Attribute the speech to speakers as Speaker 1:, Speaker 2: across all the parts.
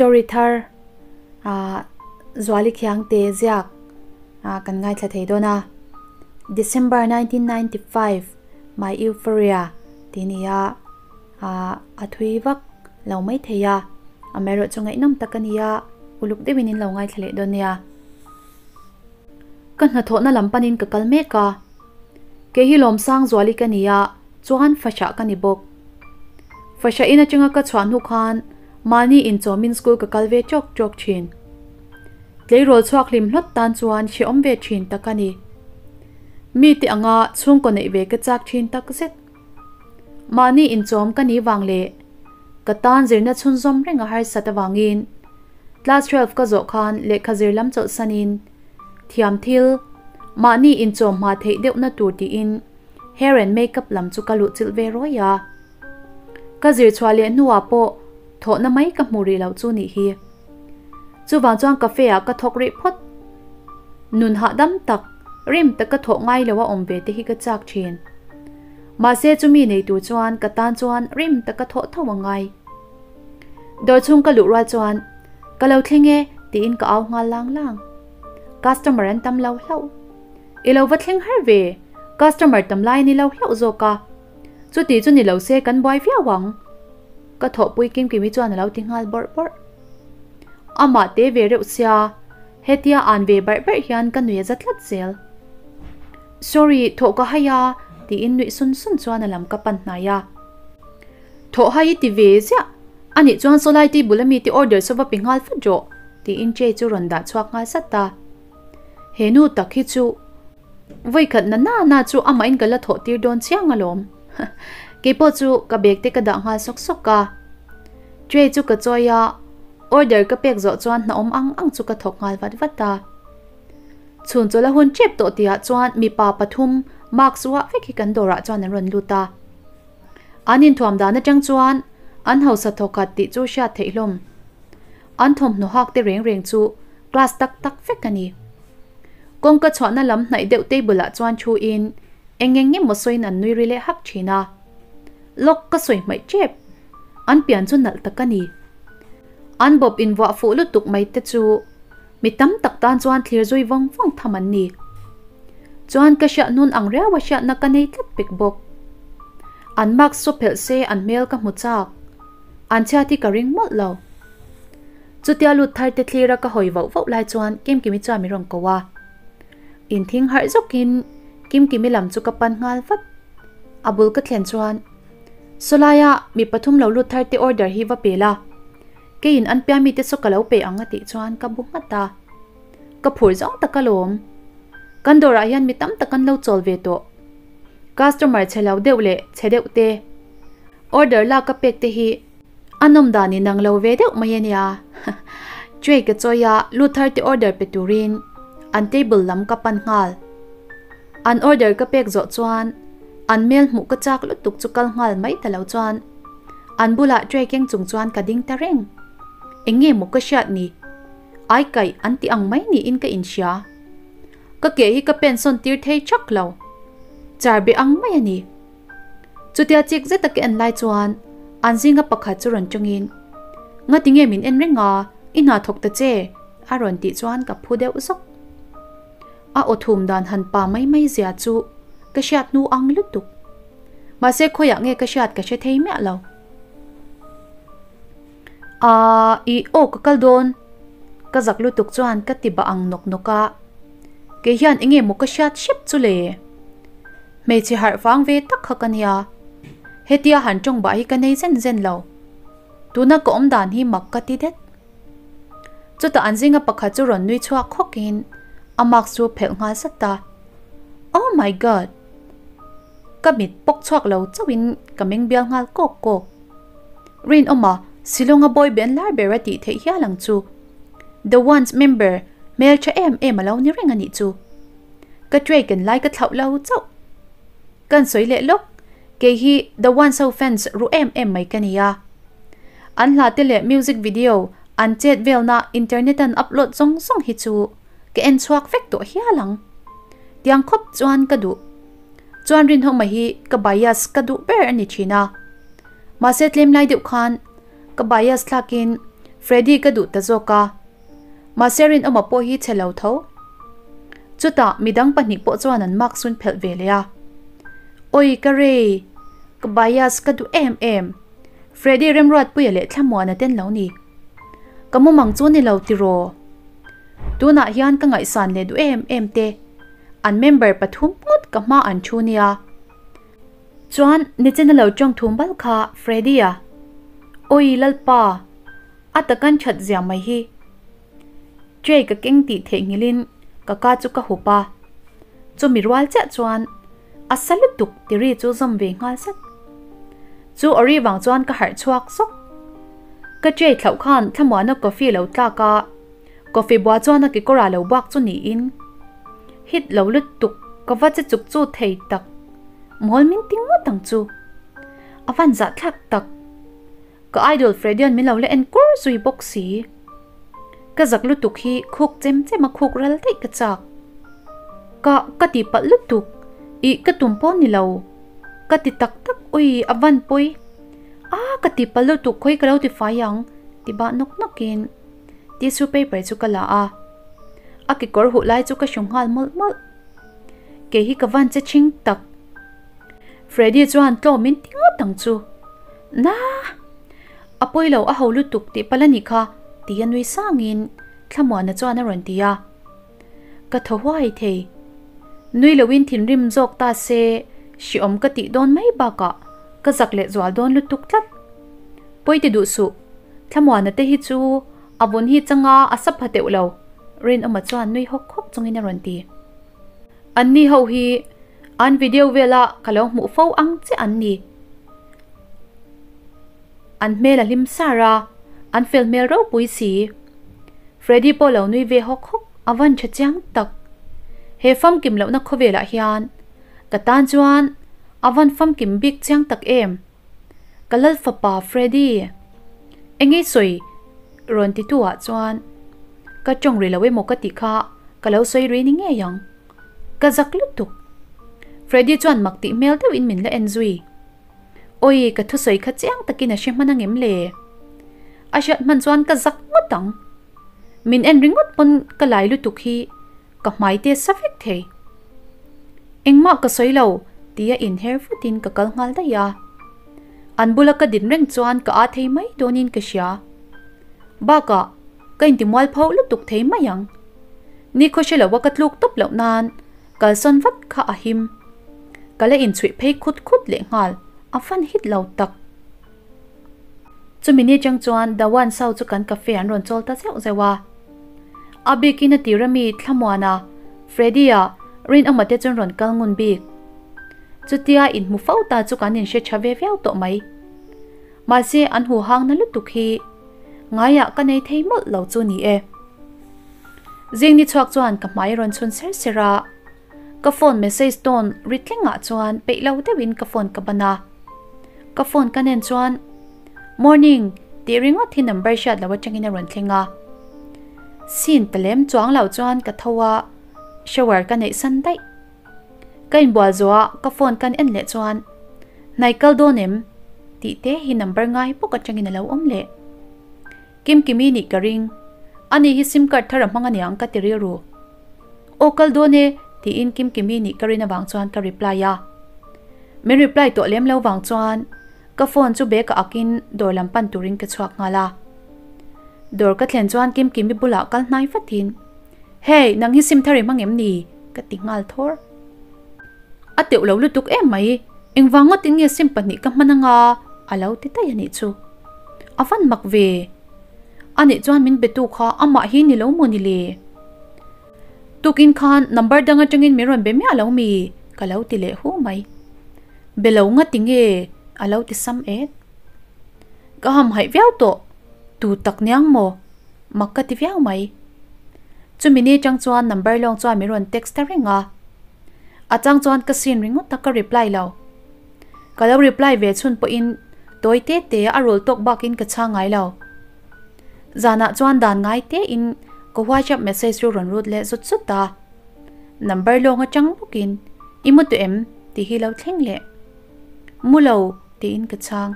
Speaker 1: Story thar ah Zuali Khiangte ziak ah kan ngaithla thei dawn a. December 1995 My Euphoria tih a ni a, ah a thui vak lo mai thei a, amaherawhchu ngaihnawm tak a ni a, uluk deuhin in lo ngaithla leh dawn nia. Ka hnathawhna lam panin ka kal mek a, kei hi Lawmsang Zuali ka ni a, chuan Fasha ka ni bawk. Fasha in atanga ka chhuah hnu khan mahni inchawmin school ka kal ve chawk chawk thin. Tleirawl chhuak hlim hlawt tan chuan hrehawm ve thin tak a ni. Mite anga chhungkaw neih ve ka chak thin takzet. Mahni inchawm ka ni vang leh ka tan zirna chhunzawm reng a harsat avangin class 12 ka zawh khan lehkha zir lam chawlhsanin thiam thil mahni inchawm hma theih deuhna tur tiin hair and makeup lam chu ka luhchilh ve rawi a. Ka zir chhuah leh hnuah pawh thawhna mai ka hmu rih loh chu nih hi. Chuvang chuan cafe ah ka thawk rih phawt. Nun hahdam tak, rim taka thawh ngai lo a awm ve te hi ka chak thin. Mahse chumi nei tur chuan ka tan chuan rim taka thawh tho a ngai. Dawr chhung ka luh rual chuan ka lo thleng e tiin ka au nghal lang lang. Customer an tam lo hlauh. I lo va thleng har ve, customer tam lai ni lo hlauh zawk a. Chuti chu ni lo se kan buai viau ang. Ka thawhpui Kimkimi chuan a lo ti nghal bawrh bawrh. Amah te ve reuh sia, hetia an ve barh barh hian ka nui a za tlat zel. Sorry, thawh ka hai a, tiin nuih sun sun chuan a lam ka pan hnai a. Thawh hai i ti ve ziah, anih chuan sawlai ti bul ami te order saw va pe nghal fat rawh, tiin tray chu rawn dah chhuak nghal zat a. He nu tak hi chu Vawikhat na na na chu amahin ka la thawh tir dawn chiang alawm. Keipawh chu ka bag te ka dah nghal sawk sawk a. Tray chu ka chawi a, order ka pek zawh chuan hna awm ang ang chu ka thawk nghal vat vat a. Chhun chawlh a hun tep tawh tihah chuan mipa pathum mask uah vek hi kan dawrah chuan an rawn lut a. An inthuam dan atang chuan an hausa thawkhat tih chu hriat theih hlawm. An thawmhnaw hak te reng reng chu class tak tak vek a ni. Kawngka chhuahna lam hnaih deuh table ah chuan thu in eng eng emaw sawiin an nui ri leh hak thin a. Lawk ka sawi hmaih tep. An pian chu nalh tak a ni. An bawp invuah fuh lutuk mai te chu mi tam tak tan chuan thlir zui vawng vawng tham an ni. Chuan ka hriat nun ang riau a hriatna ka nei tlat pek bawk. An mask saw phelh se an hmel ka hmu chak. An chhiat hi ka ring mawlh lo. Chutia lut thar te thlir a ka hawi vauh vauh lai chuan Kimkimi chuan min rawn ko a. Inthing harh zawkin Kimkimi lam chu ka pan nghal vat. A bul ka thlen chuan, Sawlaia mi pathum lo lut thar te order hi va pe la, keiin an pia mite saw ka lo pe ang a tih chuan ka bu nghat a. Ka phur zawng tak alawm. Kan dawrah hian mi tam tak an lo chawl ve tawh. Customer chhe lo deuh leh chhe deuh te order lak ka pek te hi A nawm dan in ang lo ve deuh mai a nia. Tray ka chawi a, Luther te order pe turin an table lam ka pan nghal. An order ka pek zawh chuan an mail hmuh ka chak lutuk chu kal nghal mai ta lo chuan an bulah tray keng chung chuan ka ding ta reng. Eng nge maw ka hriat ni? Ai kaih an ti ang mai niin ka inhria. Ka ke hi ka pen sawn tir thei thak lo. Char be ang mai a ni. Chutia chik zet a ka en lai chuan an zinga pakhat chu rawn tawngin, Ngati nge min en reng a, i hna thawk ta che? a rawn tih chuan ka phu deuh zawk. A aw thum dan han pa mai mai zia chu ka hriat hnu ang lutuk. Mahse khawiah nge ka hriat ka hre thei miah lo. Aaa i aw ka kal dawn ka zak lutuk chuan ka ti bah ang nawk nawk a, kei hian enge maw ka hriat hrep chu le? Hmeichhe harh vang ve tak kha ka nia, hetia han tawng bah hi ka nei zen zen lo, tuna ka awm dan hi mak ka ti det. Chutah an zinga pakhat chu rawn nui chhuak khawkin a mask chu phelh nghal zat a, Oh my God! Ka mit pawk chhuak lo chauhin ka meng bial nghal kawk kawk. Rinawma, Shillong-a boy band lar ber a tih theih hial ang chu. The Ones member hmel tha em em a lo ni reng a nih chu. Ka tray ken lai ka thlauh lo chauh. Kan sawi leh lawk, kei hi The Ones ho fans ru em em mai ka ni a. An hla te leh music video an chet velna internet an upload zawng zawng hi chu ka en chhuak vek tawh hial ang. Tiang khawp chuan ka duh. Chuan Rinhawma hi ka bias ka duh ber a ni thin a. Mahse tlem lai deuh khan ka bias thlakin Freddy ka duh ta zawk a, mahse Rinawma pawh hi chhe lo tho. Chutah midang pahnih pawh chuan an mark sun phelh ve leh a. Awi ka rei, ka bias ka duh em em. Freddy Remruatpuia leh Thlamuana ten lo ni. Ka mumang chu ni lo tiraw? Tunah hian ka ngaihsan leh duh em em te, an member pathum ngawt ka hma an thu nia. Chuan nichina lo tawng thum bal kha Freddy-a. Awi Lalpa, a takan that zia mai hi. Tray ka keng tih theihnghilhin ka ka chu ka hup a. Chumi rual chiah chuan a sa lutuk tiri chu zawm ve nghal zat. Chu awri vang chuan ka harh chhuak zawk. Ka tray thlauh khan thlamuana coffee lo tlak a, coffee bua chuan a kekawr ah lo bak chu niin. Hit lo lutuk ka va che chuk chu thei tak. Mawl min ti ngawt ang chu. A van zahthlak tak. Ka idol Freddy-a'n min lo la en kur zui bawk si. Ka zak lutuk hi khuk chem chem a khuk ral daih ka chak. Ka ka ti palh lutuk, ih ka tum pawh ni lo. Ka ti tak tak ui a van pawi. A ka ti palh lutuk khawi ka lo ti fai ang ti bah nawk nawk in tissue paper chu ka la a. A kekawr huh lai chu ka hru nghal mawlh mawlh. Kei hi ka van che chhing tak. Freddy chuan tlawm min ti ngawt ang chu. Na! A pawi lo a ho lutuk tih palh a nih kha, ti a nui sangin Thlamuana chuan a rawn ti a. Ka thaw huai thei. Nui loin thinrim zawk ta se hriawm ka tih dawn mai bakah ka zak leh zual dawn lutuk tlat. Pawi ti duh suh, Thlamuana te hi chu a vun hi changa a sa pha teuh lo, Rinawma chuan nui hawk hawk chungin a rawn ti. Anni ho hi an video vela ka lo hmuh fo ang che an ni. An hmel a hlim sar a, an fel hmel ropui si. Freddy pawh lo nui ve hawk hawk a van tha chiang tak. He famkim lohna khawvelah hian ka tan chuan a van famkim bik chiang tak em. Ka lal fapa Freddy engei sawi rawn ti tu ah chuan ka tawng ri lo emaw ka tih kha ka lo sawi ri ni ngei ang. Ka zak lutuk. Freddy chuan mak tih hmel deuhin min la en zui. Awi ka thusawi kha chiang takin a hre hman angem le? A hriat hman chuan ka zak ngawt ang. Min en ringawt pawn ka lai lutuk hi ka hmai te sa vek thei. Engmah ka sawi lo tia inher vutin ka kal nghal daih a. An bula ka din reng chuan ka aa thei mai dawnin ka hria. Bakah ka intimual pho lutuk thei mai ang. Ni khaw hre loa ka tluk tawp loh nan kalsawn vat kha a him. Ka la inchhuih phei khut khut leh nghal, a fan hit lo tak. Chumi ni chang chuan Dawan Sau chu kan cafe an rawn chawl ta zeuh zeuh a. A bikin a tir ami Thlamuana, Freddy-a, Rinawma te chuan rawn kal ngun bik. Chutia inhmu fo ta chu kan inhre tha ve viau tawh mai. Mahse an huhang na lutuk hi ngaiah ka nei thei mawlh lo chu ni e. Zing ni chhuak chuan ka hmai rawn chhun ser ser a, ka phone message tawn ri tlengah chuan peih lo deuhin ka phone ka ban a. Ka phone ka nen chuan Morning tih ringawt hi number hriat lo atangin a rawn thleng a. Scene ta lem chuang lo chuan ka tho a, shower ka neih san daih. Ka inbual zawh a ka phone kan en leh chuan Hnai kal dawn em? tih te hi number ngai bawk atangin a lo awm leh. Kimkimi nih ka ring. Ani hi sim card thar a hmang aniang ka ti rilru. Aw kal dawn e tiin Kimkimi nih ka rin avang chuan ka reply a. Min reply tawh lem lo vang chuan ka phone chu bag ah akin dawr lam pan turin ka chhuak nghal a. Dawr ka thlen chuan Kimkimi bulah kal hnai vatin Hey, nang hi sim thar i hmang em ni? ka ti nghal thawr. A teuh lo lutuk em mai, engvang ngawtin nge sim pahnih ka hman anga a lo ti daih a nih chu. A van mak ve. A nih chuan min betu kha amah hi ni lo maw ni le? Tukin khan number dang atangin min rawn be miah lo mi? ka lo ti leh hu mai. Be lo nga ti nge? a lo ti sam et. Ka hamhaih viau tawh, tu tak niang maw? Mak ka ti viau mai. Chumi ni atang chuan number lawng chuan min rawn text ta reng a. A chang chuan ka scene ringawt a ka reply lo. Ka lo reply ve chhun pawhin tawi te te a rawl tawk bakin ka chhang ngai lo. Zanah chuan dan ngai te in ka WhatsApp message chu rawn rut leh zut zut a. Number lawng atang bawkin i mu tawh em tih hi lo thleng leh. Mu lo tiin ka chhang.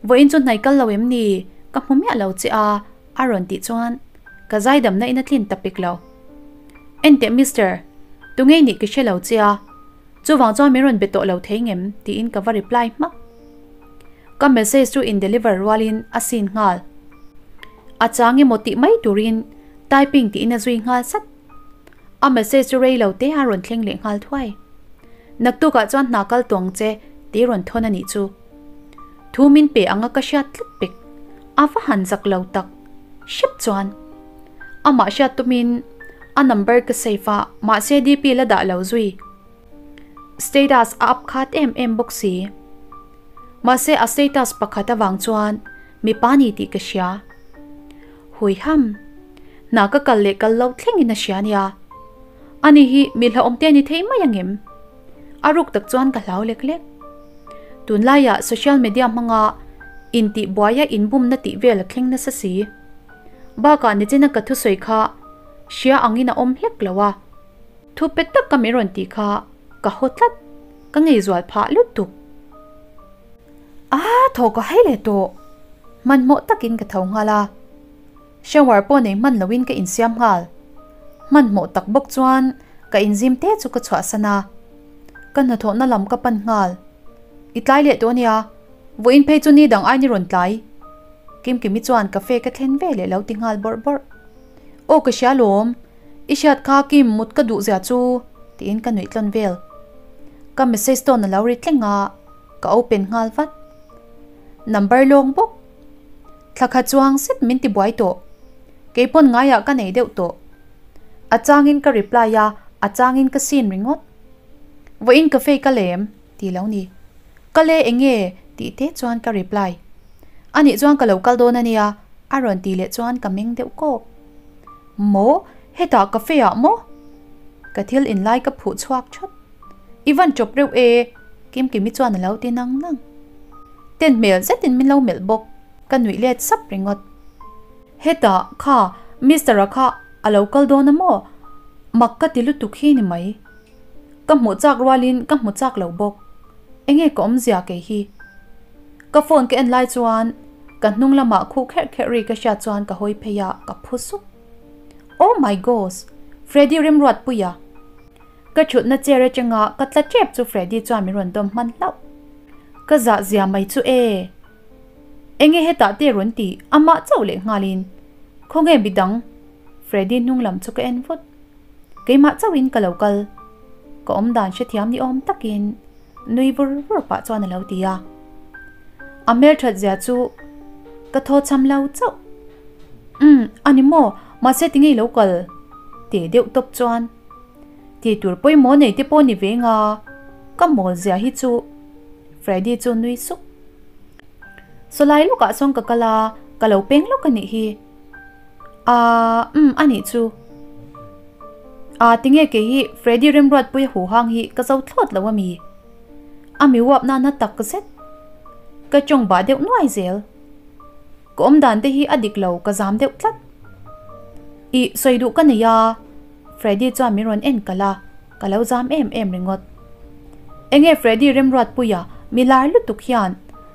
Speaker 1: Vawiin chu hnai kal lo em ni? Ka hmu miah lo che a, a rawn tih chuan ka zaidamna in a tlin ta pek lo. Enteh Mister, tunge nih ka hre lo che a, chuvang chuan min rawn be tawh lo thei ngem? tiin ka va reply hmak. Ka message chu in deliver rualin a seen nghal. A chang emaw tih mai turin typing tiin a zui nghal sat. A message chu rei lo te a rawn thleng leh nghal thuai. Naktukah chuan hna kal tuang che tih rawn thawn a nih chu. Thu min pe anga ka hriat tlat pek. A va han zak lo tak hrep chuan. Amah hriat tumin a number ka save a, mahse DP la dah lo zui. Status a up khat em em bawk si. Mahse a status pakhat avang chuan mipa ni tih ka hria. Hui ham. Hna ka kal leh kal lo thlengin a hria nia. Ani hi mi hlauhawm te ni thei mai angem? A ruk tak chuan ka hlau lek lek. Tunlaiah social media hmanga intih buaia inbumna tih vel a thleng nasa si. Bakah nichina ka thusawi kha hria angin a awm hlek lo a. Thu pe tak ka min rawn tih kha ka haw tlat, ka ngeizual phah lutuk. A thaw ka hai leh tawh. Hmanhmawh takin ka tho nghal a. Shower pawh nei hman loin ka insiam nghal. Hmanhmawh tak bawk chuan ka inzim te chu ka chhuahsan a. Ka hnathawhna lam ka pan nghal. I tlai leh tawh ania, vawiin phei chu ni dang ai ni rawn tlai. Kimkimi chuan cafe ka thlen ve leh lo ti nghal bawrh bawrh. Aw ka hria lawm, i hriat kha Kim mut ka duh zia chu tiin ka nuih tlawn vel. Ka message tawn a lo ri tleng a, ka open nghal vat. Number lawng bawk. Thla kha chuang zet min ti buai tawh. Keipawn ngaiah ka nei deuh tawh. A changin ka reply a, a changin ka seen ringawt. Vawiin cafe ka lem ti lo ni. Ka le enge tih te chuan ka reply. Anih chuan ka lo kal dawn ania a rawn ti leh chuan ka meng deuh kawk. Maw? Hetah cafe ah maw? Ka thil in lai ka phuh chhuak thawt. I van chawp reuh e Kimkimi chuan a lo ti nang nang. Ten hmel zetin min lo melh bawk, ka nuih let sap ringawt. Hetah kha Mister-a kha a lo kal dawn a maw? Mak ka ti lutuk hi ni mai. Ka hmuh chak rualin ka hmu chak lo bawk. Enge ka awmzia kei hi? Ka phone ka en lai chuan ka hnung lamah khuh kherh kherh ri ka hriat chuan ka hawi phei a, ka phu sup. Oh my gosh! Freddy remruatpuia! Ka thutna chair atanga ka tla tep chu Freddy chuan min rawn dawm hman hlauh. Ka zah zia mai chu e. Enge hetah te rawn ti amah chauh leh nghalin. Khawnge midang? Freddy hnung lam chu ka en vut. Keimah chauhin ka lo kal. Ka awm dan hrethiam ni awm takin nui vur vur pah chuan a lo ti a. A hmelthat zia chu ka thaw cham lo chauh. Umm, a ni maw? Mahse tinge i lo kal? Teh deuh tawp chuan. Tih tur pawimawh nei te pawh ni ve nga, ka mawl zia hi chu. Freddy chu nui suk. Sawlai lawkah sawn ka kal a, ka lo peng lawk a nih hi. Aaa, umm a nih chu. Aa, tinge kei hi Freddy Remruatpuia huhang hi ka zo thlawt lo a mi? A mi uap nana tak zet. Ka tawng bah deuh nuai zel. Ka awm dan te hi a dik lo, ka zam deuh tlat. Ih, sawi duh ka nei a. Freddy chuan min rawn en kalh a, ka lo zam em em ringawt. Enge Freddy Remruatpuia mi lar lutuk hian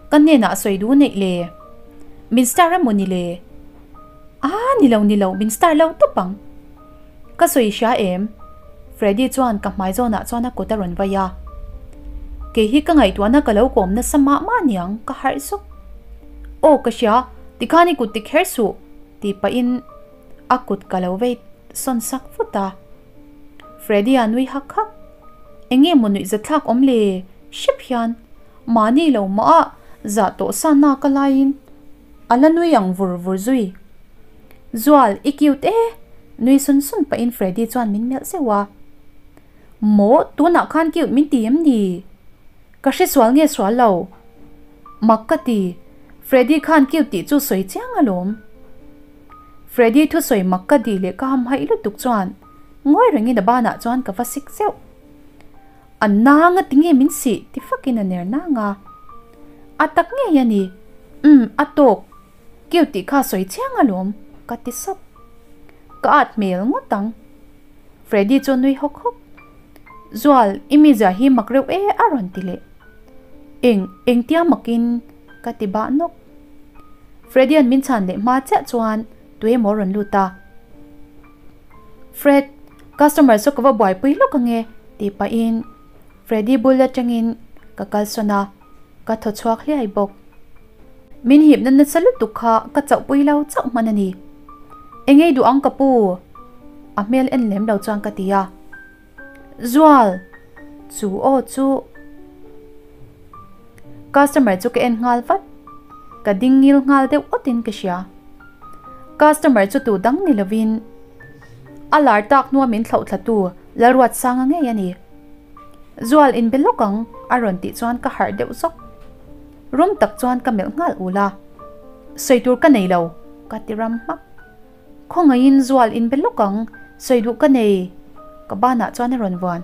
Speaker 1: ka hnenah sawi duh neih le? Min star emaw ni le? Aa ni lo ni lo, min star lo tawp ang. Ka sawi hria em? Freddy chuan ka hmai zawnah chuan a kut a rawn vai a. Kei hi ka ngaihtuahna ka lo kawm nasa mah mah niang, ka harh zawk. Aw ka hria, tikhan i kut ti kher suh, tih pahin A kut ka lo vei sawn sak vut a. Freddy-a nui hak hak. Enge maw nuih zathlak awm le? Hrep hian mahni lo mah a zah tawh sa nak a laiin a la nui ang vur vur zui. Zual, i cute e! Nui sun sun pahin Freddy chuan min melh zeuh a. Maw, tunah khan cute min ti em ni? Ka hre sual nge sual lo? Mak ka ti, Freddy khan cute tih chu sawi chiang alawm. Freddy thusawi mak ka dih leh ka hamhaih lutuk chuan ngawi rengin a banah chuan ka va sik zeuh. A nang a ti nge min sih ti fakin a ner nang a. A tak ngei a ni. Umm a tawk. Kiu tih kha sawi chiang alawm ka ti sap. Ka at hmel ngawt ang. Freddy chu nui hawk hawk. Zual, i mizia hi mak reuh e a rawn ti leh. Eng, engtia makin ka ti bah nawk. Freddy-a'n min chhan leh hma chiah chuan tuemaw a rawn lut a. Fred, customer chu ka va buaipui lawk ange tih pahin Freddy bul atangin ka kalsawn a, ka thaw chhuak hliai bawk. Min hipna nasa lutuk kha ka chauhpui lo chauh hman a ni. Engei duh ang ka pu? A hmel en lem lo chuan ka ti a. Zual! Chu aw chu. Customer chu ka en nghal vat. Ka ding ngil nghal deuh awtin ka hria. Customer chu tu dang ni lovin a lar tak hnua min thlauh thlatu Lalruatsanga ngei a ni. Zual inbe lawk ang a rawn tih chuan ka harh deuh zawk. Rum tak chuan ka melh nghal ul a. Sawi tur ka nei lo, ka ti ram hmak. Khawngaihin Zual inbe lawk ang, sawi duh ka nei, ka banah chuan a rawn vuan.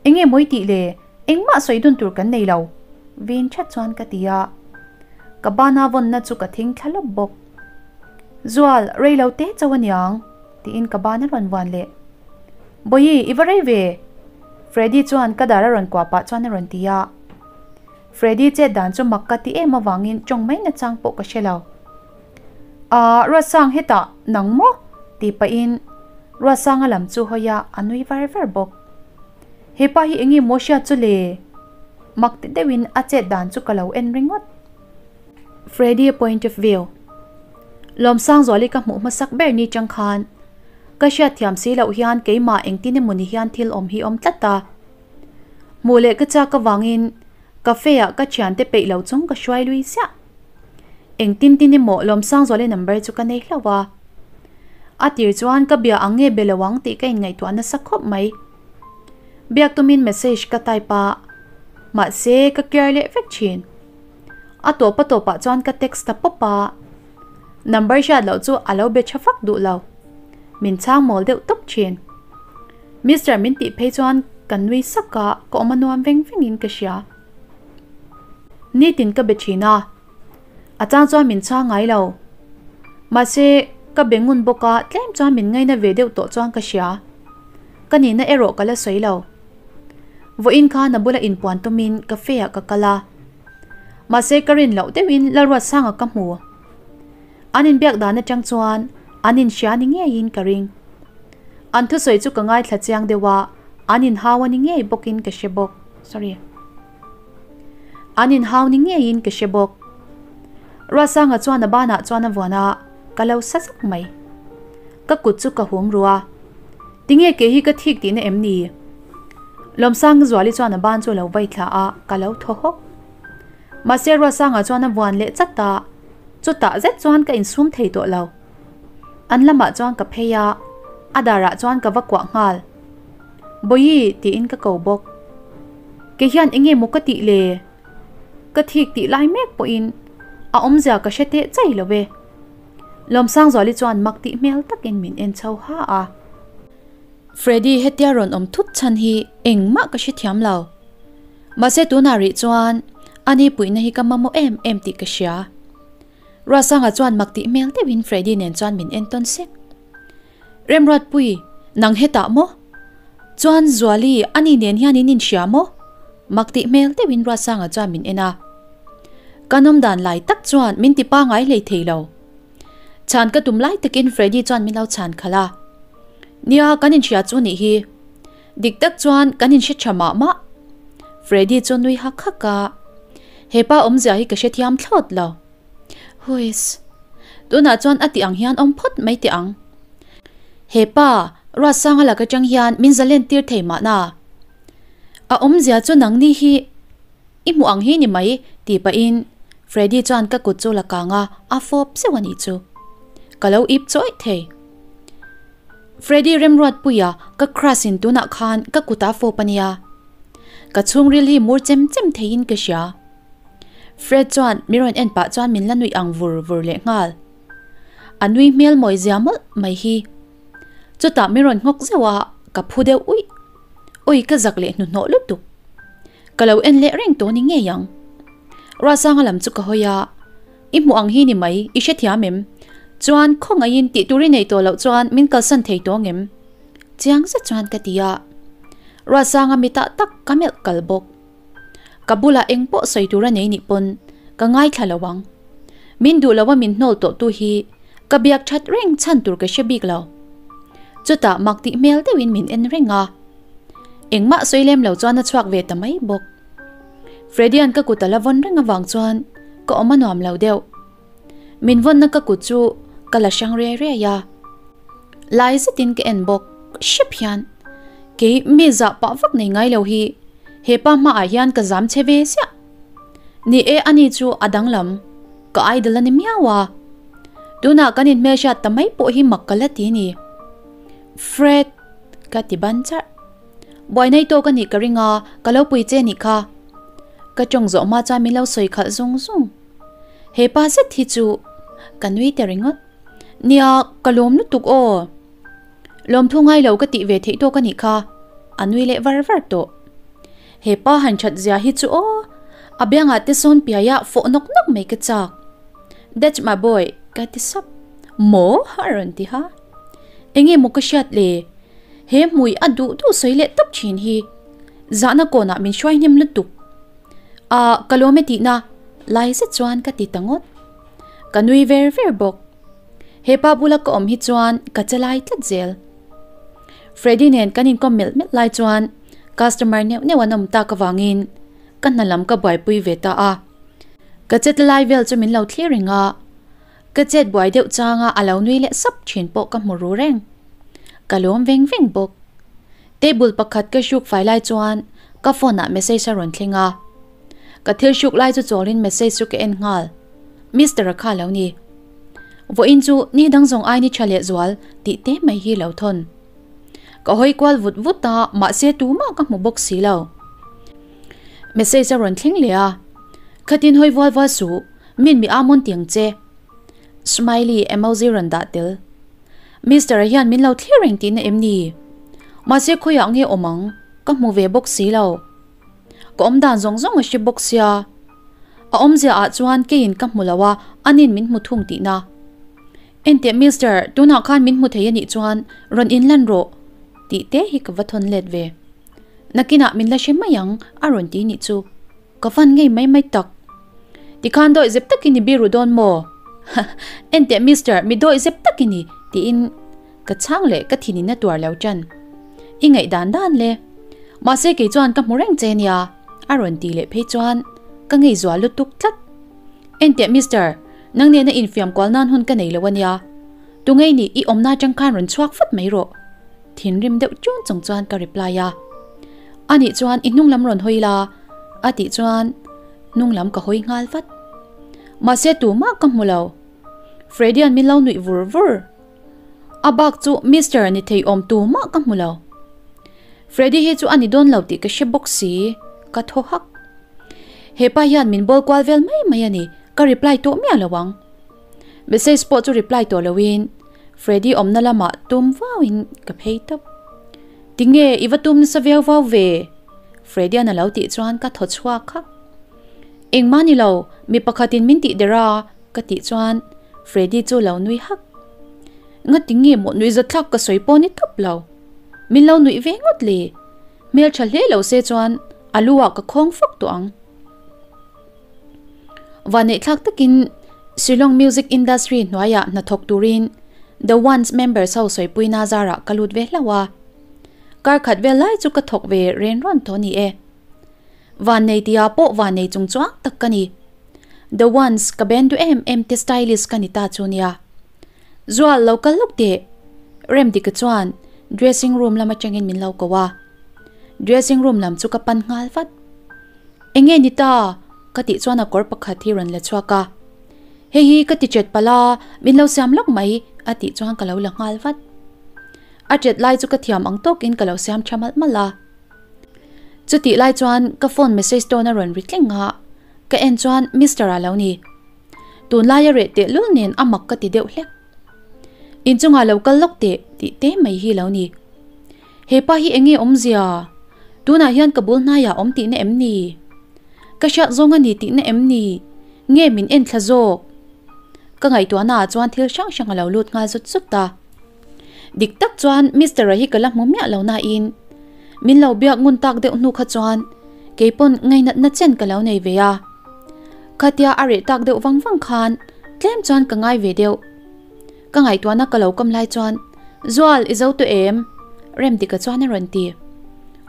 Speaker 1: Enge mawi tih le, engmah sawi dun tur kan nei lo, vin that chuan ka ti a. Ka bana vawnna chu ka thing thla lawp bawk. Zual, rei lo te chauh aniang, tiin ka ban a rawn vuan leh. Bawihi, i va rei ve? Freddy chuan ka dar a rawn kuah pah chuan a rawn ti a. Freddy chet dan chu mak ka ti em avangin tawng mai nachang pawh ka hre lo. Aah, Ruatsang hetah nang maw? tih pahin Ruatsanga lam chu hawi a, a nui var var bawk. He pa hi enge maw hriat chu le? Mak ti deuhin a chet dan chu ka lo en ringawt. Freddy point of view. Lawmsangzuali ka hmuh hmasak ber ni chang khan ka hriatthiam si loh hian keimah engtin emaw ni hian thil awm hi awm tlat a. Hmuh leh ka chak avangin cafe ah ka thiante peih lo chung ka hruai lui ziah. Engtin tin emaw Lawmsangzuali number chu ka nei hlauh a. A tir chuan ka bia ang nge be lo ang tih ka inngaihtuah nasa khawp mai. Biak tumin message ka type a, mahse ka clear leh vek thin. A tawp a tawpah chuan ka text ta pawp a, number hriat loh chu a lo be tha fak duh lo. Min chhang mawl deuh tawp thin. Mister min tih phei chuan ka nui sak a, ka awm a nuam veng vengin ka hria. Nitin ka be thin a, a chang chuan min chhang ngai lo. Mahse, ka be ngun bawk a, tlem chuan min ngaina ve deuh tawh chuan ka hria. Ka nihna erawh ka la sawi lo. Vawiin khan a bula inpuan tumin cafe ah ka kal a. Mahse, ka rin loh deuhin Lalruatsanga ka hmu. An inbiak dan atang chuan an inhria ni ngeiin ka ring. An thusawi chu ka ngaithla chiang deuh a, an inhau a ni ngei bawkin ka hre bawk. Sorry. An inhau ni ngeiin ka hre bawk. Ruatsanga chuan a banah chuan a vuan a, ka lo sa zak mai. Ka kut chu ka hum ru a. Tinge kei hi ka thik tihna em ni? Lawmsangzuali chuan a ban chu a lo vai thla a, ka lo thaw hawk. Mahse Ruatsanga chuan a vuan leh chat a, chutah zet chuan ka insum thei tawh lo. An lamah chuan ka phei a, a darah chuan ka va kuah nghal. Bawihi tiin ka ko bawk. Kei hian enge maw ka tih le? Ka thik tih lai mek pawhin a awmzia ka hre teh chai lo e. Lawmsangzuali chuan mak tih hmel takin min en chho ha a. Freddy hetia rawn awm thut chhan hi engmah ka hrethiam lo. Mahse tunah rih chuan ani puihna hi ka mamawh em em tih ka hria. Ruatsanga chuan mak tih hmel deuhin Freddy nen chuan min en tawn sek. Remruatpui, nang hetah maw? Chuan Zuali, ani nen hian in inhria maw? Mak tih hmel deuhin Ruatsanga chuan min en a. Ka nawm dan lai tak chuan min ti pangai hlei thei lo. Chhan ka tum lai takin Freddy chuan min lo chhan khalh a. Nia, kan inhria chu nih hi. Dik tak chuan kan inhre tha mah mah. Freddy chu nui hak hak a, Hepa awmzia hi ka hrethiam thlawt lo. Huiss. Tunah chuan a tih ang hian awm phawt mai teh ang. Hepa, Ruatsanga lak atang hian min zalen tir thei mahna. A awmzia chu nangni hi i hmuh ang hi ni mai tih pahin Freddy chuan ka kut chu la kang a, a fawp zeuh a nih chu. Ka lo ip chawih thei. Freddy Remruatpuia ka crush in tunah khan ka kutah fawp a nia. Ka chhungril hi mur chem chem theiin ka hria. Fred chuan mi rawn en pah chuan min la nuih ang vur vur leh nghal. A nui hmel mawi zia mawlh mai hi. Chutah mi rawn nghawk zeuh a, ka phu deuh uih. Ui ka zak leh hnuhnawh lutuk. Ka lo en leh reng tawh ni ngei ang. Ruahsanga lam chu ka hawi a, I hmuh ang hi ni mai, i hrethiam em? Chuan khawngaihin tih tur i nei tawh loh chuan min kalsan thei tawh ngem? Chiang zet chuan ka ti a. Ruahsanga mitah tak ka melh kal bawk. Ka bulah eng pawh sawi tur a nei nih pawn ka ngaithla lo ang. Min duh lo a min hnawl tawh tu hi ka biak that reng chhan tur ka hre bik lo. Chutah mak tih hmel deuhin min en reng a. Engmah sawi lem lo chuan a chhuak ve ta mai bawk. Freddy-a'n ka kut a la vawn reng avang chuan ka awm a nuam lo deuh. Min vawnna ka kut chu ka la hrang riai riai a. Lai zetin ka en bawk hrep hian kei mi zah pah vak nei ngai lo hi he pa hmaah hian ka zam che ve ziah. Ni e ani chu a danglam ka idol a ni miau a. Tunah kan inhmelhriat ta mai pawh hi mak ka la ti ni. Fred ka ti ban charh. Buai nei tawk a nih ka ring a ka lo pui che nih kha. Ka tawng zawh hma chuan min lo sawi khalh zung zung. He pa zet hi chu ka nui ta ringawt. Nia, ka lawm lutuk aw. Lawmthu ngai lo ka tih ve theih tawk a nih kha, a nui leh var var tawh. He pa han that zia hi chu aw, a biangah te sawn piaia fawh nawk nawk mai ka chak. That's my boy, ka ti sap. Maw? a rawn ti ha. Enge maw ka hriat le? He hmui a duh duh sawi leh tawp thin hi. Zahna kawnah min hruai hnem lutuk. Ah, ka lawm e tihna lai zet chuan ka ti ta ngawt. Ka nui ver ver bawk. He pa bula ka awm hi chuan ka che lai tlat zel. Freddy nen kan inkawm melh melh lai chuan customer neuh neuh an awm tak avangin ka hna lam ka buaipui ve ta a. Ka chet lai vel chu min lo thlir reng a, ka chet buai deuh changa a lo nui leh sap thin pawh ka hmu ru reng. Ka lawm veng veng bawk. Table pakhat ka hruk fai lai chuan ka phone ah message a rawn thleng a. Ka thil hruk lai chu chawlin message chu ka en nghal. Mister a kha lo ni. Vawiin chu ni dang zawng ai ni tha leh zual tih te mai hi lo thawn. Ka hawi kual vut vut a mahse tumah ka hmu bawk si lo. Message a rawn thleng leh a. Khatin hawi vual vual suh, min mi amawn tiang che. Smiley emoji rawn dah tel. Mister a hian min lo thlir reng tihna em ni? Mahse khawiah nge awm ang? Ka hmu ve bawk si lo. Ka awm dan zawng zawng a hre bawk sia. A awmzia ah chuan keiin ka hmu lo a, anin min hmu thung tihna. Enteh Mister, tunah khan min hmu thei anih chuan rawn inlan rawh tih te hi ka va thawn let ve. Nakinah min la hre mai ang a rawn ti nih chu. Ka van ngei mai mai tak. Tikhan dawih zep takin i biru dawn maw? Enteh Mister, mi dawih zep tak i ni, tiin ka chhang leh ka thinin a tuar lo tan. I ngaih dan dan le. Mahse kei chuan ka hmu reng che nia, a rawn ti leh phei chuan ka ngei zual lutuk tlat. Enteh Mister, nang nena infiam kual nan hun ka nei lo ania. Tungei nih i awmna atang khan rawn chhuak vat mai rawh. Thinrim deuh chun chung chuan ka reply a. Anih chuan i hnung lam rawn hawi la a tih chuan hnung lam ka hawi nghal vat. Mahse tumah ka hmu lo. Freddy-a'n min lo nuih vur vur. A bak chu Mister ni thei awm tumah ka hmu lo. Freddy hi chu a ni dawn lo tih ka hre bawk si, ka thaw hak. Hepa hian min bawl kual vel mai mai a ni, ka reply tawh miah lo ang. Message pawh chu reply tawh loin Freddy awmna lamah tum vauin ka phei tawp. Tinge i va tum nasa viau vau ve? Freddy-a'n a lo tih chuan ka thaw chhuak hak. Engmah ni lo, mi pakhatin min tih der a ka tih chuan Freddy chu lo nui hak. Nga tinge maw nui zathlak ka sawi pawh ni tawp lo. Min lo nuih ve ngawt le. Hmeltha hle lo se chuan a lu ah ka khawng fak tawh ang. Vanneihthlak takin Shillong Music Industry hnuaiah hnathawk turin The Ones members ho sawipuina zarah ka lut ve hlauh a. Kar khat vel lai chu ka thawk ve ren rawn tawh ni e. Vannei tia pawh vannei chung chuang tak ka ni. The Ones ka band duh em em te stylist ka ni ta chu nia. Zual lo kal lawk teh. Remdika chuan dressing room lam atangin min lo ko a. Dressing room lam chu ka pan nghal vat. Enge ni ta? Ka tih chuan a kawr pakhat hi rawn la chhuak a. Hei hi ka ti chet palh a, min lo siam lawk mai a tih chuan ka lo la nghal vat. A chet lai chu ka thiam ang tawkin ka lo siam tha malh malh a. Chutih lai chuan ka phone message dawn a rawn ri tling a, ka en chuan Mister a lo ni. Tunlaia reh tehlul nen a mak ka ti deuh hlek. Inchungah lo kal lawk teh tih te mai hi lo ni. He pa hi enge awmzia? Tunah hian ka bul hnaiah awm tihna em ni? Ka hriat zawng a ni tihna em ni? Nge min en thla zawk? Ka ngaihtuahna ah chuan thil hrang hrang a lo lut nghal zut zut ta. Dik tak chuan Mister-a hi ka la hmu miah lo nain min lo biak ngun tak deuh hnu kha chuan keipawn ngainatna chen ka lo nei ve a. Khatia a reh tak deuh vang vang khan Tlem chuan ka ngai ve deuh. Ka ngaihtuahna ka lo kam lai chuan, Zual, i zo tawh em? Remdika chuan a rawn ti.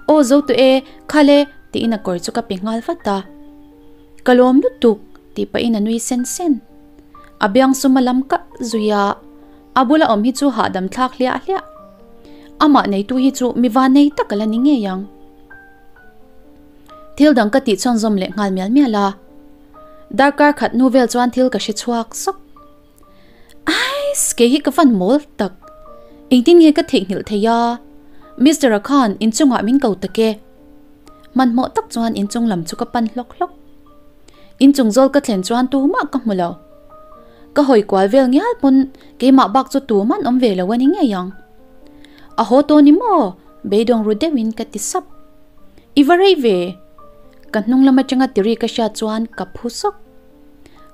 Speaker 1: Aw zo tawh e, khale, tiin a kawr chu ka pe nghal vat a. Ka lawm lutuk, tih pahin a nui sen sen. A biang sum a lam kalh zui a, a bula awm hi chu hahdam thlak hliah hliah. Amah neitu hi chu mi vanei tak a la ni ngei ang. Thil dang ka tih chuan zawm leh nghal mial mial a. Darkar khat hnu vel chuan thil ka hre chhuak sawk. Ais, kei hi ka van mawl tak. Engtin nge ka theihnghilh thei a? Mister-a khan inchungah min ko tak e. Hmanhmawh tak chuan inchung lam chu ka pan hlawk hlawk. Inchung zawl ka thlen chuan tumah ka hmu lo. Ka hawi kual vel ngial pawn keimah bak chu tuman awm ve lo a ni ngei ang. A haw tawh ni maw? Beidawng ru deuhin ka ti sap. I va rei ve! Ka hnung lam atanga tiri ka hriat chuan ka phu sawk.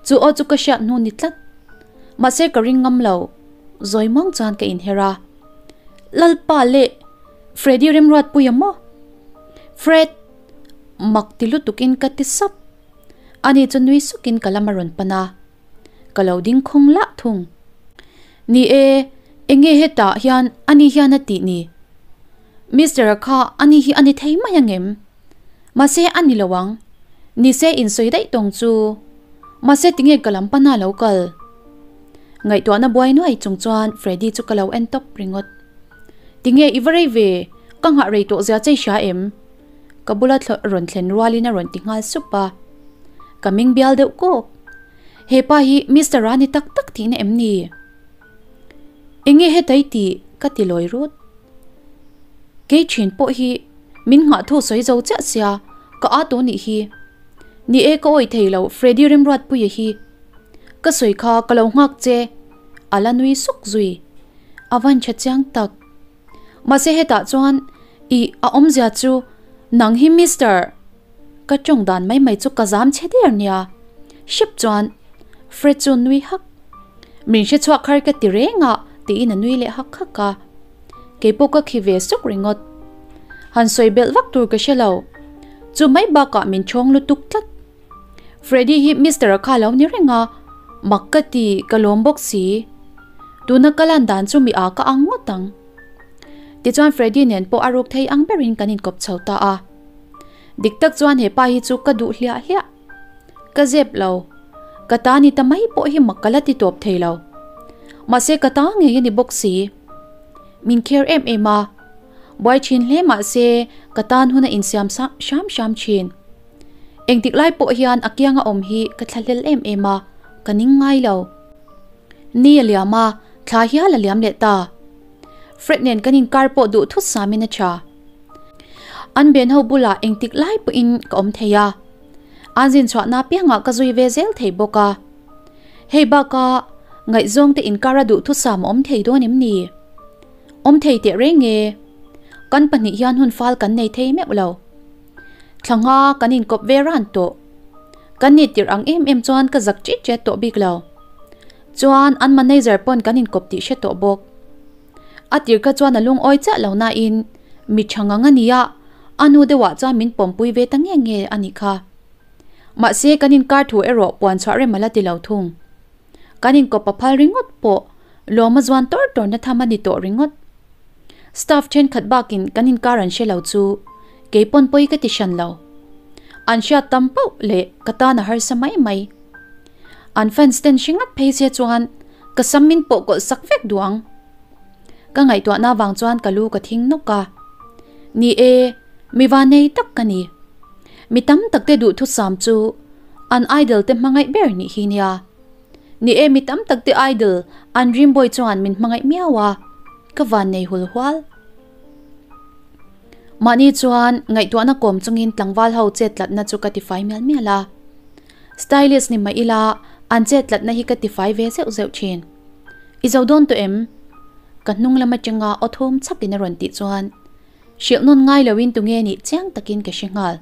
Speaker 1: Chu aw chu ka hriat hnu ni tlat. Mahse ka ring ngam lo. Zawi muang chuan ka inher a. Lalpa leh Freddy Remruatpuia maw? Fred! Mak ti lutukin ka ti sap. Ani chu nui sukin ka lam a rawn pan a. Ka lo ding khawng lah thung. Ni e, enge hetah hian ani hian a tih ni? Mister-a kha ani hi a ni thei mai angem? Mahse a ni lo ang. Nise insawi daih tawng chu. Mahse tinge ka lam pana lo kal? Ngaihtuahna buai nuai chung chuan Freddy chu ka lo en tawp ringawt. Tinge i va rei ve? Ka nghah rei tawh zia che i hria em? Ka bula rawn thlen rualin a rawn ti nghal sup a. Ka ming bial deuh kawk. He pa hi Mister a ni tak tak tihna em ni? Enge hetai tih ka ti lawi rut. Kei thin pawh hi min nghah thu sawi zo chiah sia ka a tawh nih hi. Ni e ka awih thei lo Freddy Remruatpuia hi. Ka sawi kha ka lo nghak che a la nui suk zui. A van tha chiang tak. Mahse hetah chuan i a awmzia chu nang hi Mister Ka tawng dan mai mai chu ka zam chhe der nia. Hrep chuan Fred chu nui hak. Min hre chhuak khar ka ti reng a tiin a nui leh hak hak a. Keipawh ka khi ve suk ringawt. Han sawi belh vak tur ka hre lo. Chu mai bakah min chhawng lutuk tlat. Freddy hi Mister-a kha lo ni reng a, mak ka ti ka lawm bawk si. Tuna ka lan dan chu mi a ka ang ngawt ang. Tichuan Freddy nen pawh a ruk thei ang berin kan inkawp chho ta a. Dik tak chuan he pa hi chu ka duh hliah hliah. Ka zep lo. Ka ta ni ta mai pawh hi mak ka la ti tawp thei lo. Mahse ka ta ngei a ni bawk si. Min kher em em a. Buai thin hle mahse ka tan hun a insiam hram hram thin. Engtik lai pawh hian a kianga awm hi ka thlahlel em em a, ka ning ngai lo. Ni a liam a, thla hial a liam leh ta. Fred nen kan inkar pawh duh thut samin a tha. An ben ho bulah engtik lai pawhin ka awm thei a, an zin chhuahna piangah ka zui ve zel thei bawk a. Hei baka ngaihzawng te inkara duhthusam a awm thei dawn em ni? Awm thei teh reng e. Kan pahnih hian hun fal kan nei thei meuh lo. Thla nga kan inkawp ve ran tawh. Kan nih tirh ang em em chuan ka zak ṭit ṭet tawh bik lo. Chuan an manager pawn kan inkawp tih hre tawh bawk. A tir kha chuan a lungawi chiah lo nain mi tha ngang a nia, a nu deuhah chuan min pawmpui ve ta nge nge a nih kha. Mahse kan inkar thu erawh puan chhuah rem a la ti lo thung. Kan inkawp a phal ringawt pawh lawm a zuan tawr tawrna tham a ni tawh ringawt. Staff thenkhat bakin kan inkar an hre lo chu kei pawn pawi ka ti hran lo. An hriat tam pauh leh ka tan a harsa mai mai. An fans ten hre ngat phei se chuan Ka sam min pawh kawlh sak vek duh ang. Ka ngaihtuahna vang chuan ka lu ka thing nawk a. Ni e, mi vanei tak ka ni. Mi tam tak te duhthusam chu an idol te hmangaih ber nih hi nia. Ni e, mi tam tak te idol an dream boy chuan min hmangaih miau a, ka vannei hul hual. Mahni chuan ngaihtuahna kawm chungin tlangval ho chet tlatna chu ka tifai mial mial a. Stylist ni mah ila an chet tlatna hi ka tifai ve zeuh zeuh thin. I zo dawn tawh em? Ka hnung lam atanga aw thum chhakin a rawn tih chuan hrilh nawn ngai loin tunge nih chiang takin ka hre nghal.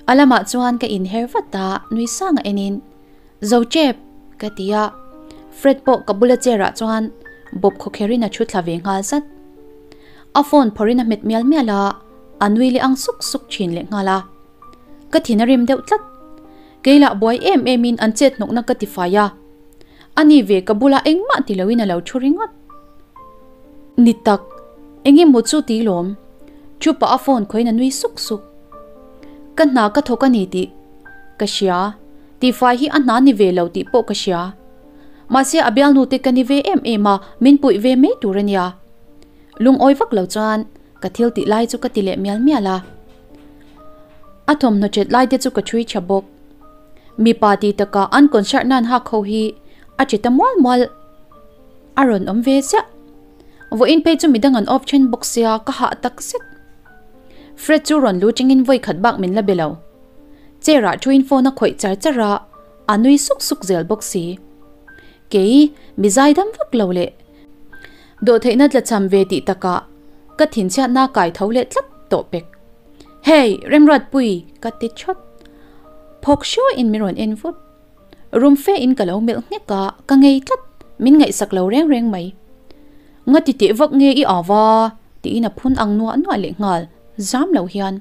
Speaker 1: A lamah chuan ka inher vat a, nui sanga enin, Zo chep! ka ti a, Fred pawh ka bula chair ah chuan bawp khawkherin a thu thla ve nghal zat. A phone phawrhin a hmet mial mial a, a nui leh ang suk suk thin leh nghal a. Ka thin a rim deuh tlat. Kei lah buai em em in an chet hnawkna ka ti fai a. Ani ve ka bulah engmah ti loin a lo thu ringawt. Ni tak, eng emaw chu ti lawm. Chu pah a phone khawiin a nui suk suk. Ka hna ka thawk a ni tih ka hria, tihfai hi a hna ni ve lo tih pawh ka hria. Mahse a bialnu te ka ni ve em em a, min puih ve mai tur a nia. Lungawi vak lo chuan ka thil tih lai chu ka ti leh mial mial a. A thawmhnaw chet lai te chu ka chhui tha bawk. Mipa tih takah an concert nan hak ho hi a che ta mual mual a rawn awm ve ziah. Vawiin phei chu midang an off then bawk sia ka hah tak zet. Fred chu rawn lu chingin vawi khat bak min la be lo. Chair ah thuin phone a khawih char char a, a nui suk suk zel bawk si. Kei mi zaidam vak lo leh dawhtheihna tlachham ve tih takah ka thinchhiatna kai tho leh tlat tawh pek. Hey, Remruatpui! ka ti thawt. Phawk hruaiin min rawn en vut. Rum fe in ka lo melh nghek a, ka ngei tlat, min ngaihsak lo reng reng mai. Nga ti teh vak nge i au a? tiin a phun ang nuah nuah leh nghal, zam lo hian.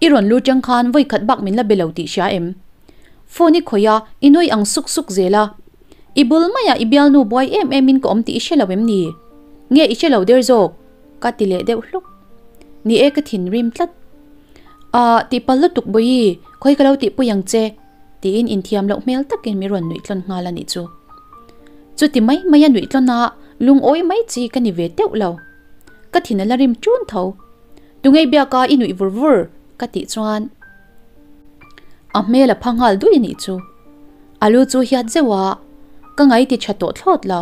Speaker 1: I rawn lu tang khan vawi khat bak min la be lo tih hria em? Phone i khawih a, i nui ang suk suk zel a. I bul maiah i bialnu buai em em in ka awm tih i hre lo em ni? Nge i hre lo der zawk? Ka ti leh deuh hluk. Ni e ka thinrim tlat. Ahh tihpalh lutuk Bawihi, khawi ka lo tihpui ang che tiin inthiam loh hmel takin mi rawn nuih tlawn nghal a nih chu. Chuti mai mai a nuih tlawn a, lungawi mai chi ka ni ve teuh lo. Ka thin a la rim ṭun tho. Tungei biaka i nuih vur vur ka tih chuan a hmel a pha nghal dui a nih chu. A lu chu hiat zeuh a, ka ngai ti tha tawh thlawt lo.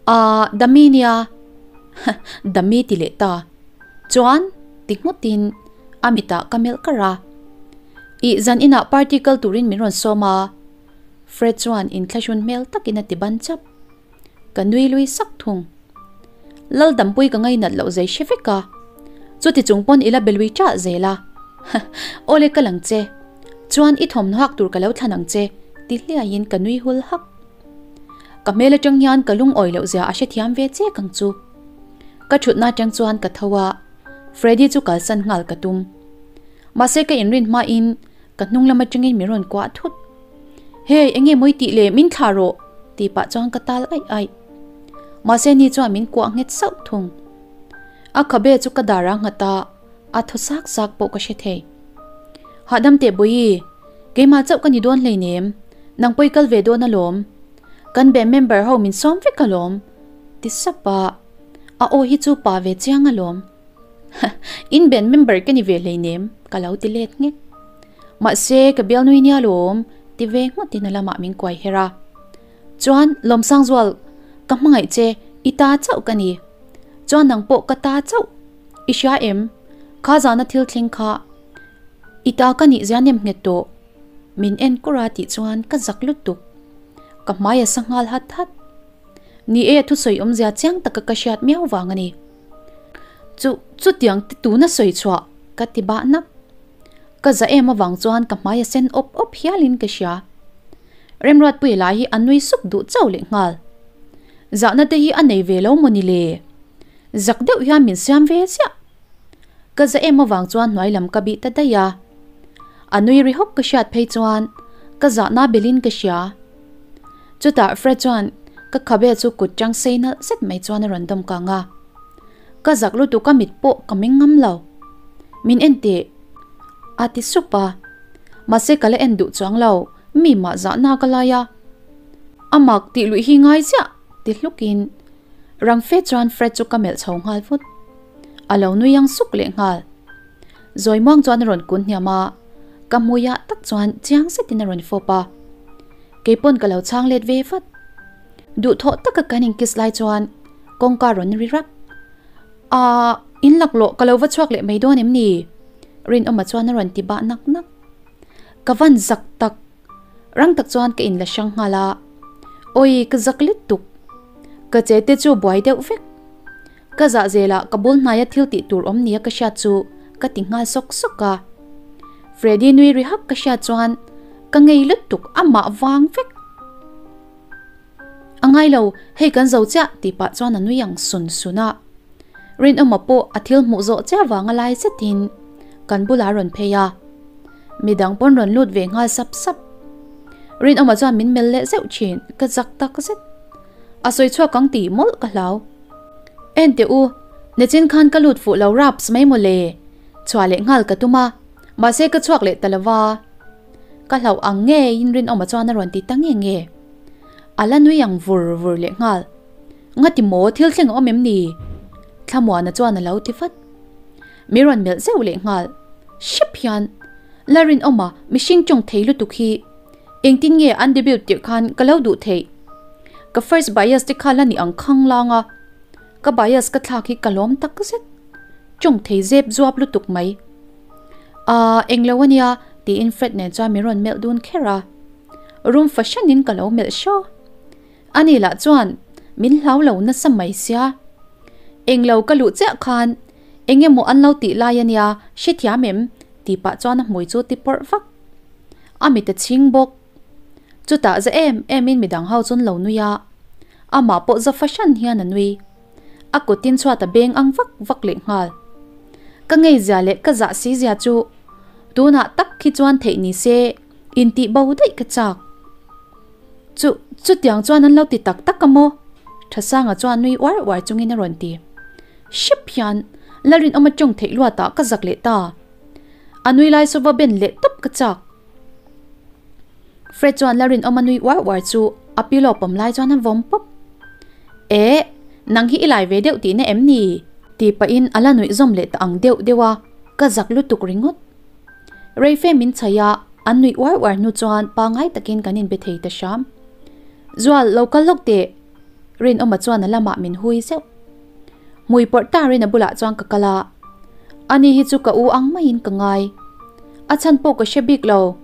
Speaker 1: Ahh Dami nia Dami ti leh ta. Chuan ti nghutin a mitah ka melh kar a. Ih zan inah party kal turin min rawn sawm a, Fred chuan inthlahrun hmel takin a ti ban chap. Ka nui lui sak thung. Lal dampui ka ngainat loh zei hre vek a, chuti chung pawn i la be lui ṭah zel a. Awle ka lang che, chuan i thawmhnaw hak tur ka lo thlan ang che ti hliaiin ka nui hul hak. Ka hmel atang hian ka lungawi loh zia a hrethiam ve chek ang chu. Ka thutna atang chuan ka tho a, Freddy chu kalsan nghal ka tum. Mahse ka inrin hmain ka hnung lam atangin min rawn kuah thut. Hey, enge mawi tih le min thlah rawh tih pah chuan ka tal aih aih. Mahse ni chuan min kuah nghet sauh thung. A khabe chu ka dar a nghat a, a thaw sak sak pawh ka hre thei. Hahdam teh Bawihi, keimah chauh ka ni dawn hleinem, nang pawh i kal ve dawn alawm. Kan band member ho min sawm vek alawm ti sap a, a aw hi chu pa ve chiang alawm. In band member ka ni ve hleinem ka lo ti let nghek. Mahse ka bialnui nia lawm ti ve ngawtin a lamah min kuai her a. Chuan Lawmsangzual ka hmangaih che i ta chauh ka ni. Chuan nang pawh ka ta chauh i hria em? Kha zana thil thleng kha i ta ka nih zia nem nghet tawh. Min en kur a tih chuan ka zak lutuk. Ka hmai a sa nghal hat hat. Ni e thusawi awmzia chiang taka ka hriat miau vang a ni. Chu chutiang te tuna sawi chhuah ka ti bah nak. Ka za em avang chuan ka hmai a sen awp awp hialin ka hria. Remruatpuia lai hi a nui suk duh chauh leh nghal. Zahna te hi a nei ve lo maw ni le? Zak deuh hian min siam ve ziah. Ka za em avang chuan hnuai lam ka bih ta daih a. A nui ri hawk ka hriat phei chuan ka zahna belin ka hria. Chutah Fred chuan ka khabe chu kut chang sei nalh zet mai chuan a rawn dawm kang a. Ka zak lutuk a mit pawh ka meng ngam lo. Min en teh a ti sup a. Mahse ka la en duh chuang lo, mi mah zahna ka lai a. A mak tih luih hi ngai chiah ti hlukin rang fe chuan Fred chu ka melh chho nghal vut. A lo nui ang suk leh nghal. Zawi muang chuan a rawn kun hniam a, ka hmuiah tak chuan chiang zetin a rawn fawp a. Keipawn ka lo chhang let ve vat. Duhthawh taka kan inkiss lai chuan kawngka rawn ri rak. Aaa, in laklawh ka lo va chhuak leh mai dawn em ni? Rinawma chuan a rawn ti bah nak nak. Ka van zak tak. Rang tak chuan ka inla hrang nghal a. Awi, ka zak lit tuk. Ka che te chu buai deuh vek. Ka zah zelah ka bul hnaia thil tih tur awm nia ka hriat chu ka ti nghal sawk sawk a. Freddy nui ri hak ka hriat chuan ka ngei lutuk amah vang vek. A ngai lo, hei kan zo chiah tih pah chuan a nui ang sun sun a. Rinawma pawh a thil hmuh zawh chiah vanga lai zetin kan bulah a rawn phei a. Midang pawn rawn lut ve nghal sap sap. Rinawma chuan min melh leh zeuh thin, ka zak tak zet. A sawi chhuak ang tih mawlh ka hlau. En teh u, nichin khan ka lut fuh lo raps mai maw le? Chhuah leh nghal ka tum a, mahse ka chhuak leh ta lo va. Ka hlauh ang ngeiin Rinawma chuan a rawn ti ta nge nge. A la nui ang vur vur leh nghal. Ngati maw thil thleng a awm em ni? Thlamuana chuan a lo ti vat. Mi rawn melh zeuh leh nghal. Hrep hian La Rinawma mihring tawng thei lutuk hi engtin nge an debut tirh khan ka lo duh theih? Ka first bias te kha la ni ang khang lang a, ka bias ka thlak hi ka lawm tak zet. Tawng thei zep zuap lutuk mai. Aaa englo ania tiin Fred nen chuan min rawn melh dun kher a. Room fahranin ka lo melh hraw. Ani lah chuan min hlau lo nasa mai sia. Englo ka luh chiah khan eng emaw an lo tih lai ania hrethiam em? tih pah chuan a hmui chu ti pawrh vak. A mit a chhing bawk. Chutah za em em in midang ho chuan lo nui a. Amah pawh za fahran hian a nui. A kutin chhuat a beng ang vak vak leh nghal. Ka ngei zia leh ka zah si zia chu tunah tak khi chuan theih ni se intih bo daih ka chak. Chu, chutiang chuan an lo ti tak tak a maw? Thasanga chuan nui uar uar chungin a rawn ti. Hrep hian Lalrinawma tawng theih luatah ka zak leh ta. A nui lai saw va ben leh tawp ka chak. Fred chuan Lalrinawma nui uar uar chu a pillow pawm lai chuan a vawm pawp. Eh, nang hi i lai ve deuh tihna em ni? Ti pahin a la nuih zawm leh ta ang deuh deuh a, ka zak lutuk ringawt. Reife min chhaih a, an nuih uar uar hnu chuan pangngai takin kan inbe thei ta hram. Zual, lo kal lawk teh! Rinawma chuan a lamah min hui zeuh. Hmui pawrh ta Rina bulah chuan ka kal a, ani hi chu ka u ang maiin ka ngai. A chhan pawh ka hre bik lo,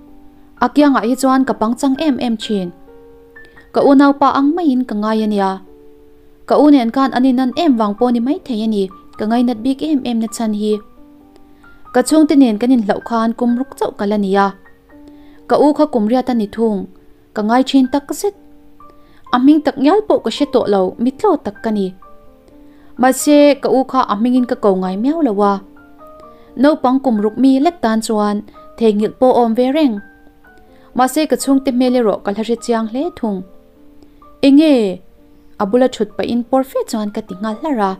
Speaker 1: a kiangah hi chuan ka pangchang em em thin. Ka unaupa ang maiin ka ngai a nia. Ka u nen khan an inan em vang pawh ni maithei a ni, ka ngainat bik em em na chhan hi. Ka chhungte nen kan inhlauh khan kum ruk chauh ka la ni a. Ka u kha kum riat a ni thung, ka ngai thin tak zet. A hming tak ngial pawh ka hre tawh lo, mitlo tak ka ni. Mahse, ka u kha a hmingin ka ko ngai miau lo a. Naupang kum ruk mi lek tan chuan theihnghilh pawh awm ve reng. Mahse, ka chhungte hmel erawh ka hla hre chiang hle thung. Enge? A bula thut pahin pawr fe chuan ka ti nghal hlar a,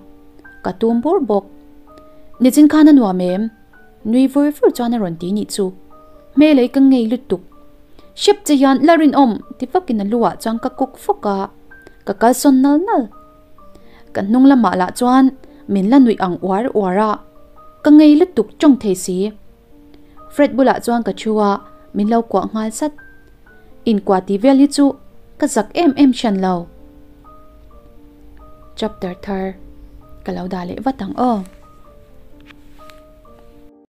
Speaker 1: ka tum bur bawk. Nichin khan a nuam em? Nui vur vur chuan a rawn ti nih chu. Hmelei ka ngei lutuk. Hrep che hian la rinawm ti vakin a lu ah chuan ka kuk fawk a, ka kalsawn nal nal. Ka hnung lamah lah chuan min la nuih ang uar uar a, ka ngei lutuk tawng thei si. Fred bulah chuan ka thu a, min lo kuah nghal sat. Inkuah tih vel hi chu ka zak em em hran lo. Chapter thar ka lo dah leh vat ang aw.